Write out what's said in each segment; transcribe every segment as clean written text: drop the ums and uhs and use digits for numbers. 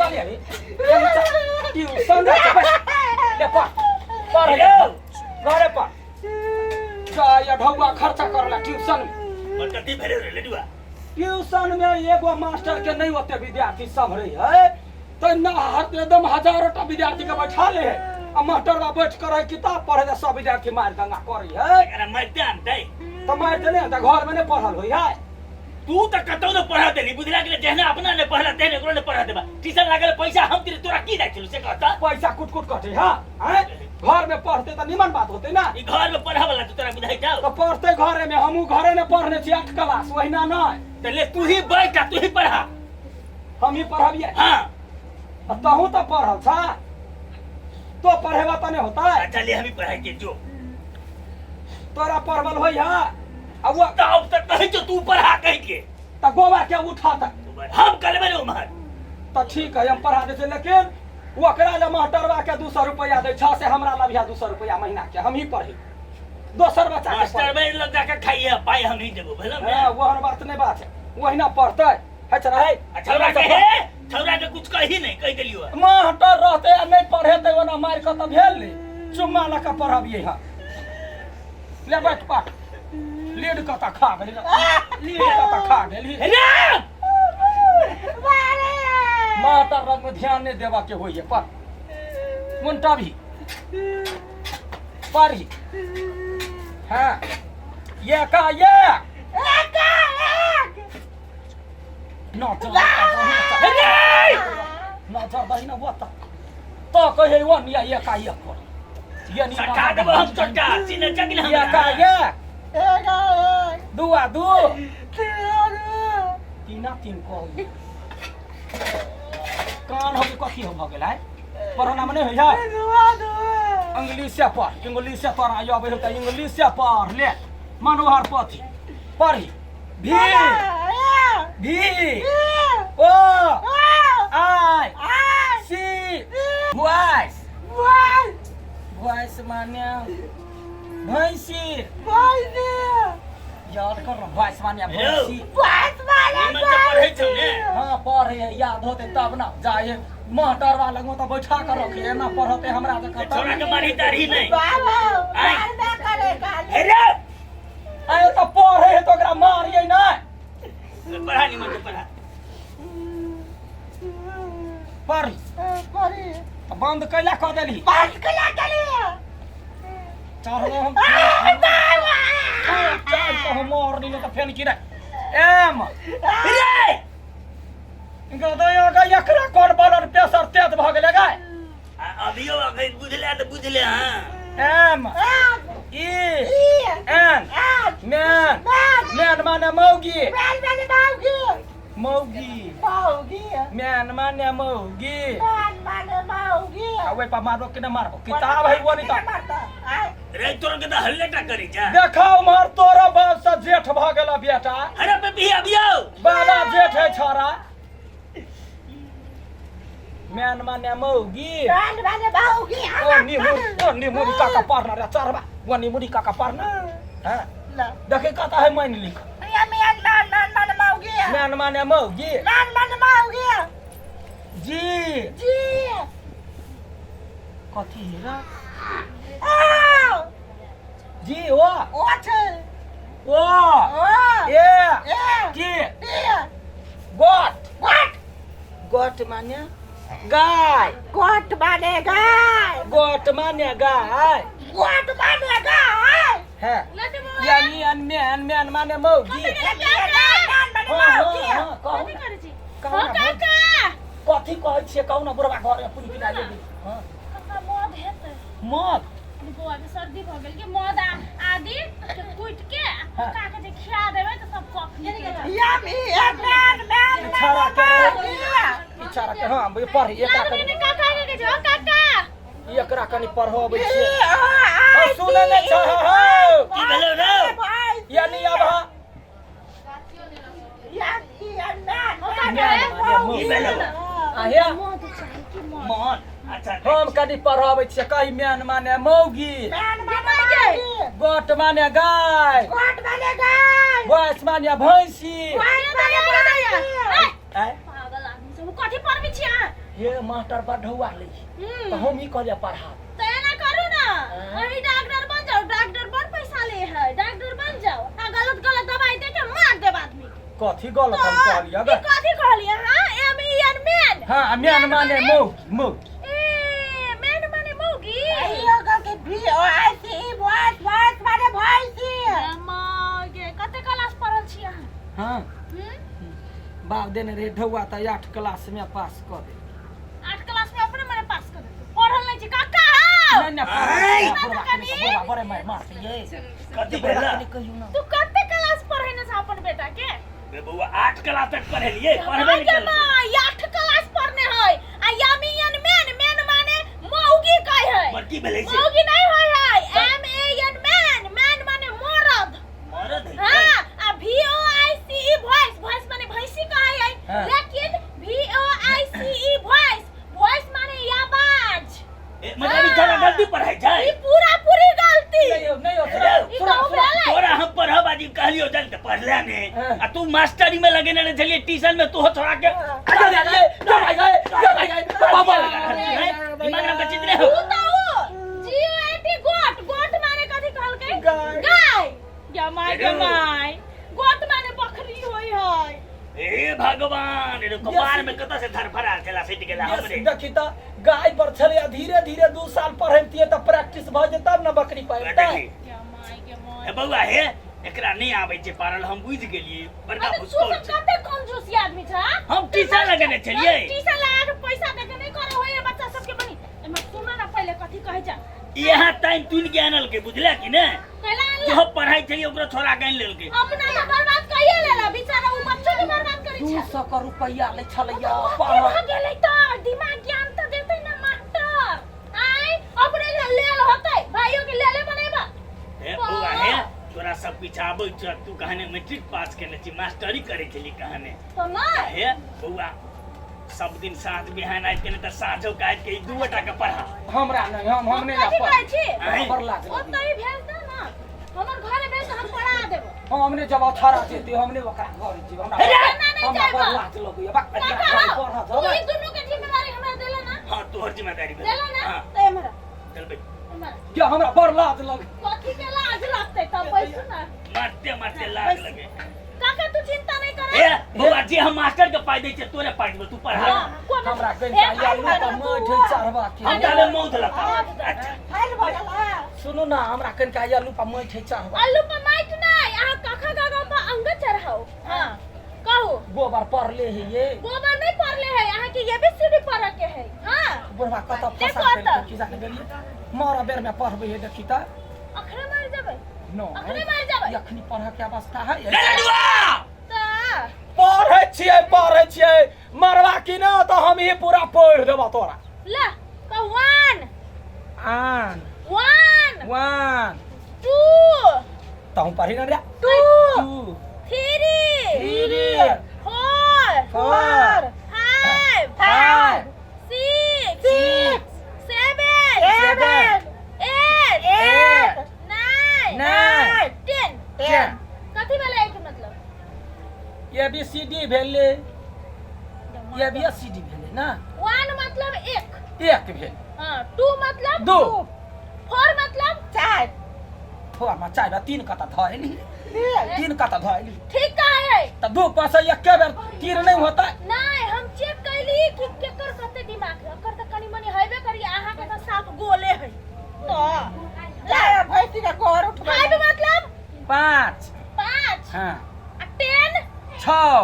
चलिए ट्यूशन जाइ छै बैठ। ले पढ़ पढ़ ले घरे पढ़ जा या ढौआ खर्चा करला ट्यूशन में। और कथी भेले रे लडुआ? ट्यूशन में एगो मास्टर के नहीं ओते विद्यार्थी सम्हरे है तो ना हर एकदम हजारों टा विद्यार्थी के बैठा ले है आ मास्टर बा बैठ कर है किताब पढ़े ले सब विद्यार्थी मार दंगा करे है। एकरा मारते आनतै। तो मार देने तो घर में नहीं पढ़ल होई है। तू तऽ कतौ ने पढ़ा देली बुझला कि जहना अपना ने पढ़ला तेहने एकरो ने पढ़ा देबा। ट्यूशन लागल पैसा हम तेरे तोरा की जाइ छलु से कहता। पैसा कुट कुट कटे हाँ हैं? घर में पढ़ते तो निमन बात होते ना। ई घर में पढ़ा वाला तो तोरा बुझाइ जाओ। तो पढ़ते घरे में हमू घरे में पढ़ने छी 8 क्लास वहिना नहीं। तऽ ले तू ही बैठ आ तू ही पढ़ा। हम ही पढ़बिए। हाँ। आ तहू तो पढ़ल छा तो पढ़ेबा तो नहीं होता है। अच्छा ले हम ही पढ़ाई के जो तोरा पढ़बल होई है आ वो तो अब तक कहै छौ तू पढ़ा कहि के। त गोबर के उठा तक हम करबै रे उम्हर। तो ठीक है हम पढ़ा दै छियै लेकिन ओकरा जे मास्टरवा के 200 रुपया दै छ से हमरा लभिया 200 रुपया महीना के हम ही पढ़ी दोसर बच्चा के मास्टर में लग जाके खाइए पाई हम ही देबो भेलो ने। हां ओहन बात नहीं बात है ओहिना पढ़तै है चल है। आ छौरा के हे छौरा के कुछ कही नहीं कहि देलियो। मास्टर रहते आ नहीं पढ़ेतै ओना मारि कऽ तऽ भेल ने चुम्मा लऽ कऽ पढ़बियै हँ। ले बैठ पढ़ लीड कऽ तऽ खा गेली लीड कऽ तऽ खा गेली। रे मास्टर रंग में ध्यान नहीं देवा के होइए पढ़ मुंटा भी पढ़ी। हाँ ये का ये नजर दही ना वो तो कहे वो निया ये का ये कर ये नहीं सटा देबो हम चट्टा सीने चगिल हम ये का ये दू आ दू तीना तीन को कान हो कथी हो भऽ गेल है पढ़ना में नहीं होइए इंग्लिश से पढ़ इंग्लिश से तोरा आबै हो तऽ इंग्लिश से पढ़ ले मनोहर पोथी पढ़ी भी भी ओ आई सी वॉइस वॉइस माने भैंसी याद कर रहा वॉइस माने भैंसी। निमन से पढ़ै छौ ने। हाँ पढ़े है याद होते तब ना जाए मास्टरवा लग तो बैठा कर रखे एना पढ़ते हमरा जकाँ तब छौरा के मारही तारही नहीं। हे रे आयो तो पढ़े है तो ओकरा मारिए ना। पढ़ा निमन से पढ़ा। पढ़ी तो बंद कैला कऽ देलही चढ़लो हम चढ़ तो हम मर नहीं तो फेन की रे एम रे गदया गा एकरा कोन ब्लड प्रेशर तेज भऽ गेलै गाय। अभियो अखन बुझले तऽ बुझले। हाँ M E N man man माने मौगी मौगी मैन माने मौगी आ ओहि पर मारबो कि नहि मारबो किताब है वो नहीं तऽ रे तोर के तऽ हल्ले टा करी जा। देखा उम्हर तोरो बाप से जेठ भऽ गेल बेटा। अरे बेबी अभियो बाबा जेठ है छोरा मैन माने मौगी ओ निहुर ओ निहुरी काका पढ़ना रे चढ़बा वो निहुरी काका पढ़ना हाँ देखे कता है मैन लिख मैन माने मौगी जी कथी है रे जी ओ ओ ए की गोट गोट माने गाय गोट माने गाय गोट माने गाय गोट माने गाय है यानी अन मैन मैन माने मौगी। हाँ हाँ कहू कथी ना करै छी? कहू हो ना काका कथी कहै छियै कहू ना बुढ़बा घर में पुनि पिना लेबी। हाँ काका मध हेतै। मध बौआ के सर्दी भऽ गेल कि मध आ आदि के कुटि के आ हाँ। काका के जे खिया देबै तऽ सब कफ निकलि जायत। इशारा के इशारा के हाँ पढ़ एकरा लागबै कनि ने काका के कहै छै, हो काका एकरा कनि पढ़बै छियै। हाँ, सुनै नहि छ हौ की भेलौ रे? यानी अब हाँ हो काका की भेलौ? आहे मध चाही कि मध? मोहन अच्छा हम कनि पढ़ाबै छियै कही मैन माने मौगी गोट माने गाय भैंस माने भैंसी के दैया, के दैया? ए, आँय? पागल आदमी सब कथी पढ़बै छी अहाँ? हे मास्टर बड़ ढौआ लै हम्म। तऽ हम ई कहलियै पढ़ा तऽ एना करू ना हाँ। अहीं डॉक्टर बन जाओ डॉक्टर बड़ पैसा ले है डॉक्टर बन जाओ आ गलत गलत दवाई दे के मार देब आदमी के कथी गलत हम कहलियै ई गे कथी कहलियै हाँ एम ई एन मैन हाँ आ म्यान माने मौगी मौगी ए मैन माने मौगी अइयो के V O I C E voice voice माने भैंसी माँ कते क्लास पढ़ल छी अहाँ हाँ हम्म? बाप देने रहे ढौआ तऽ 8 क्लास में पास कऽ दे 8 क्लास में अपने मने पास कर देते पढ़ल नहीं छी काका हौ नहीं नहीं आय! बुढ़वा कनी बुढ़वा बड़े मार मारते ये कथी बुढ़वा भेला कनी कहियो ना तू कते क्लास पढ़े ने छा अपन बेटा के बे बौआ 8 क्लास तक पढ़ेलिए पढ़बे नहीं के केलकै। माँ 8 क्लास पढ़ने है आ यामी एन मेन मेन माने मौगी कह है बड़की भेलै से मौगी नहीं होय है M A N man man माने मरद मरद है हाँ आ V O I C E voice voice माने भैंसी कहै है हाँ। लेकिन V O I C E voice voice माने आवाज ए, मतलब ई तोरा गलती पढ़ाइ छै ई पूरा पूरी गलती नहीं हो नहीं हो सुना ई सुना कहू सुना भेलै तोरा हम पढ़ब आदि कहलियो जल त पढ़ले ने हाँ। आ तू मास्टरी में लगेने रहे छलिए ट्यूशन में तू छोड़ा के आ जा जा जा भाई गए जा भाई गए बाबा दिमाग नाम के चीज नहीं हो ऊ त ऊ जी ओ ए टी गोट गोट माने कथी कहलकै गाय। गाय या my गे अरे। My goat माने बकरी होय है हे भगवान रे कपार में कतऽ से धरफड़ा छला सटि गेला हमरे देखी तऽ गाय पर छलै धीरे धीरे 2 साल पढ़ैतियै तऽ प्रैक्टिस भऽ जेतै तब ने बकरी पालतै देखी या my गे my ए बौआ हे एकरा नहि आबै छै पारल हम बुझि गेलियै बड़का अरे तू भुसकौल सब छै कते कंजूसी आदमी छ हम टीशन लगेने छलियै टीशन लगा के पैसा दे के नहीं करे होय बच्चा सबके बनी एमे सुन ना पहिले कथी कहै छ यहाँ टाइम तुनि के आनलकै बुझले कि ने कैला आनला जो पढ़ाई छलियै ओकरो छोड़ा के आनि लेलकै अपना तो बर्बाद कइए लेला बेचारा उ बच्चो के बर्बाद करै दू छै सौ के रुपैआ लै छलैया कथी पढ़ भऽ गेलै तऽ दिमाग ज्ञान तऽ देतै ना मास्टर आय अपने जे लेल होतै भाइयो के लेले बनेबा हे बौआ हे तोरा सब किछु आबै छौ तू कहने मैट्रिक पास केने छी मास्टरी करै छली कहने तऽ नहि हे बौआ सब दिन साँझ बिहान आबि के नहि तऽ साँझो के आबि के ई दूओ टा के पढ़ा हमरा नहीं हम हम नहीं कथी कहै छी आँय? बड़ लाज लगैए। ओतै भेज दे ना हमर घरे भेज दे हम पढ़ा देबो हम ने जब अठारह जेते हमने ओकरा घर जेब हमरा हे रे! ना, नहीं हमरा जाइबा। बड़ लाज लगैया बा काका पढ़ हौ, तू ई दुनू के जिम्मेदारी हमरा देला ना हाँ तोहर जिम्मेदारी भेल देला ना हाँ तऽ एम्हर आ, चल भाई एम्हर आ। या हमरा बड़ लाज लगे कथी के लाज लगतै तब बैसू ना मारते मारते लाज लगे काका तू चिंता नहीं कर ए बौआ जे हम मास्टर के पाइ दै छियै तोरे पाइ देबौ तू पढ़ा हमरा कनिटा आलू पर माटि है चढ़बा के हम ताले मौत लगा अच्छा फाइल भऽ गेल सुनू ना हमरा कनिका आलू पर माटि है चढ़बा आलू पर माटि नहीं अहाँ काका काका पर अंग चढ़ाओ हाँ कहू गोबर पड़ले है ये गोबर नहीं पड़ले है अहाँ के ये भी सीढ़ी पढ़ के है हाँ बुढ़वा कतऽ देखो फंसा तऽ। देलकै की जाने गेलियै मरऽ बेर में पढ़बै है देखी तऽ अखने मर जेबै नो अखने मर जेबै अखनी पढ़ऽ के अवस्था है रे लडुआ तऽ पढ़ै छियै पढ़ै छियै मरवा की ना तऽ हम ही पूरा पढ़ि देबऽ तोरा ल कह वन आन वन वन टू तहूँ पढ़ी ना रे two two three three four four five five six six seven seven eight eight nine nine 10 ten कथी भेलै एहिके मतलब ए बी सी डी भेलै ए बी सी डी भेलै ना वन मतलब एक एक भेल हाँ टू मतलब दू फोर मतलब चार फोर में चारि आ तीन कतऽ धऽ एली तीन कतऽ धऽ एली ठीक कहे है तऽ दू पाँच एके बेर तीर नहि होतै नहीं हम चेक कैली कि केकर कते दिमाग है ओकर तऽ कनी मनी हेबे करी अहाँ के तऽ साफ गोले है तो चार भैंसी के गोर उठबै फाइव मतलब पाँच पाँच हाँ आ टेन छओ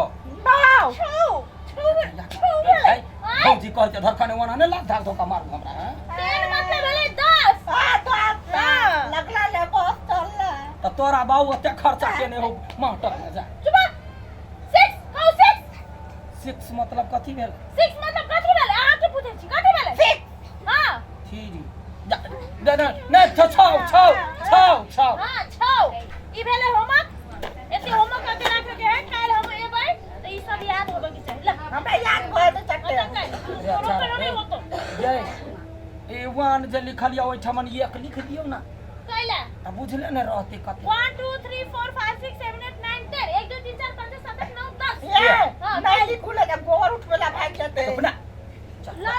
नौ छौ छौ छौ भेलै आँय? भौजी कहै छै धरखने ओना नहि लाख धाक धोखा मारू हमरा हँ? टेन मतलब भेलै 10 सात दस हाँ। लगला ले बस चल तऽ तोरा बाबू ओते खर्चा केने हो मास्टर में जा चुप सिक्स कहू सिक्स सिक्स मतलब कथी भेल सिक्स मतलब कथी भेलै अहाँ के पूछै छी कथी भेलै सिक्स हाँ थ्री जा नहि नहि नहि छओ छओ छओ छओ छओ हाँ छौ ई भेलै होमवर्क एते होमवर्क करके राखे के है काल्हि हम एबै तऽ ई सब याद होबे के चाही ला हमरा याद भऽ जेतै चट्टे अच्छा काल्हि तोरो करो नहि होतो जय ए वन जे लिखल यऽ ओहिठमन एक लिख दियौ ने कैला तऽ बुझले ने रहतै कते 1 2 3 4 5 6 7 8 9 10 1 2 3 4 5 6 7 8 9 10 ये हाँ, नहीं लिखू ले जब गोबर उठबे ला भागि जेतै अपना ला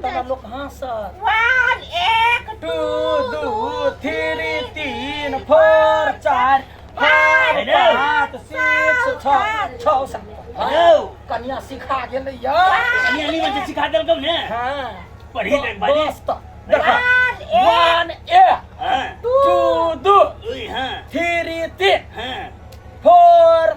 तऽ हमरा लोक हँसत। 1 1 2 2 3 3 4 4 5 5 6 6 6 7। हेलो। कनिया सिखा गेलै या। कनिया नीमन से सिखा देलकौ ने? हाँ। पढ़ी ले बाजी। बस तऽ देख। 1 1 1 हाँ। 2 2 ओए हाँ। 3 3 हाँ। 4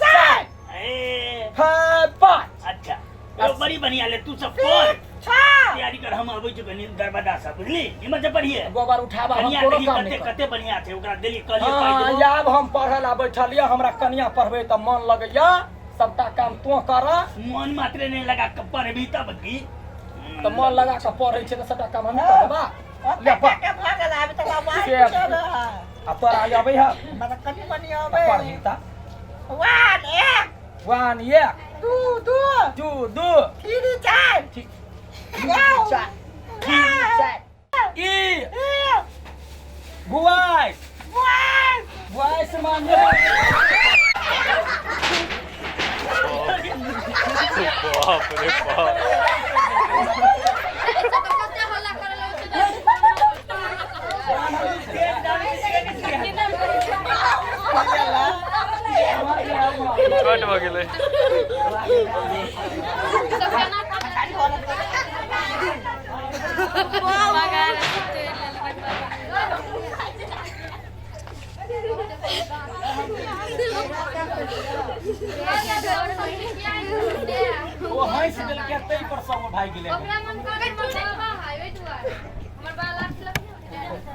4 ए 5 5। अच्छा यो बड़ी बढ़िया ले तू सब पढ़। 6 तैयारी कर, हम अबै छी कनी दरवाजा से, बुझली? निमन से पढ़िए। गोबर उठाबा, हम कनिया कोनो देखी काम कते नहीं करब। कते बढ़िया छै, ओकरा देली कहलिए पाइ हाँ, देबो। आब हम पढ़े ला बैठल यऽ, हमरा कनिया पढ़बै तऽ मन लगैया। सबटा काम तों कर। मन मात्रे नहीं लगा के पढ़बी तब की? तऽ मन लगा के पढ़ै छै तऽ सबटा काम हमही करबा। ले पढ़। के भऽ गेल, आब तऽ मोबाइल से चल। आ तोरा अबै है? मतलब कनि मनि अबै। पढ़ही तऽ। 1 1 1 1 2 2 2 2 3 4 ठीक। 4 4 ई बुआइस बुआइस माने बाप रे बाप। कट भऽ गेलै। ओ हँसि देलकै, ताहि पर सब भागि गेलै। ओकरा मन करे।